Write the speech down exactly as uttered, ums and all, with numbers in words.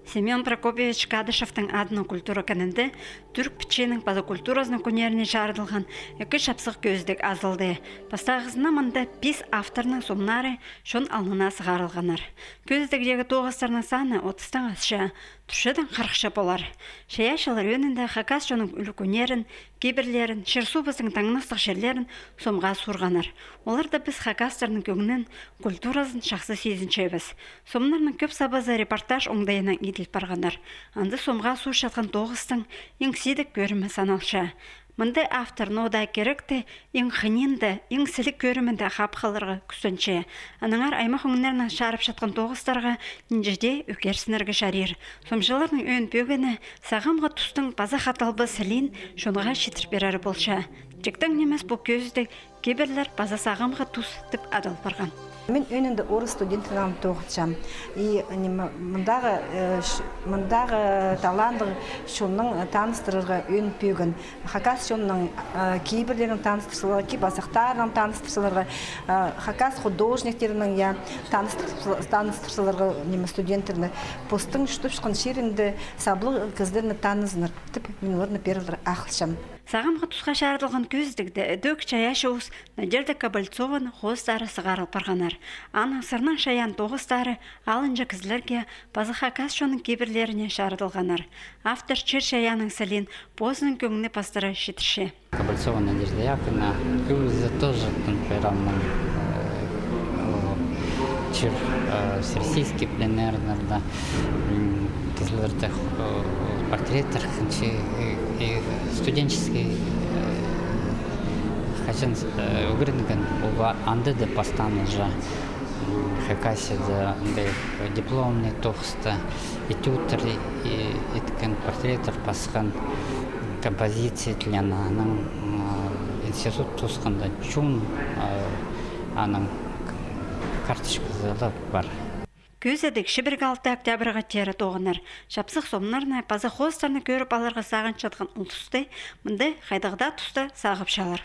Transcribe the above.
Семён Прокопьевич Кадышевтің адынаң культура кінінде тӱрк пічиинің паза культуразының кӱннеріне чарыдылған ікі чапсых кӧзідіг азылды. Пастағызына мында пис авторның сомнары чон алнына сығарылғаннар. Кӧзідігдегі тоғыстарның саны отыстаң асча, турчадаң хырыхча полар. Чайаачылар ӧӧнінде хакас чонның ӱлӱкӱннерін, кибірлерін, чир-суубыстың таңнастығ чирлерін сомға суурғаннар. Оларда піс хакастарның кӧңнін, культуразын чахсы сизінчебіс. Сомнарның кӧп сабазы репортаж оңдайынаң иділ парғаннар. Анда сомға суурчатхан тоғыстың иң сидік кӧрімі саналча. Мында автор ноо даа киректі иң хынинда, иң сіліг кӧрімінде хап халарға кӱстенче. Аннаңар аймах ӧңнерінең чарыпчатхан тоғыстарға нинҷе дее ӱгерзінерге чарир. Сомҷыларның ӧӧн пӧгені сағамғы тустың паза хаталбас сілиин чонға читір пирері полча. Тиктең нимес, пу кӧзідіг «Кибірлер паза сағамғы тус» тіп адал парған. Мин ӧӧнінде орыс студенттернең тоғынчам. И, ниме, мындағы, э, ш-, мындағы талантлығ чонның, э, таныстырарға ӧӧн пӧгін. Хакас чонның, э, кибірлерін таныстырзаларға, кип-азахтарынаң таныстырзаларға, э, хакас художниктерінең, я, таныстырза-, таныстырзаларға, ниме, студенттерні. Постың чуртапчатхан чирінде саблығ кізілерні танызыннар тіп, мин оларны первый ағылчам. Сағамғы тусха чарыдылған кӧзідігде ідӧк чайаачы ус Надежда Кабальцованың хоостары сығарыл парғаннар. Аның сырнаң чайаан тоғыстары алынҷа кізілерге паза хакас чонның кибірлеріне чарыдылғаннар. Автор чир-чайаанның сілиин позының кӧңні пастыра читірче. Кабальцова Надежда Яковлевна, кӧбізі тоже, например, аның, э, чир, э, всероссийский пленэрнерде, м, кізілерді, э, портреттер хынча, э, э, студенческий, э, хаҷан, э, ӱгренген, ол анда даа пастаан уже, м, Хакасияда андағ дипломный тоғыста, этюдтер и-, иткен, портреттер пасхан, композиция тілен, аның, м, институт тоосханда чон, э, аның карточказы ла пар. Кӧзідіг чибіргі алты октябрьға теере тоғынар. Чапсых сомнарны паза хоостарны кӧріп аларға сағынчатхан улусты мында хайдағ даа туста сағыпчалар.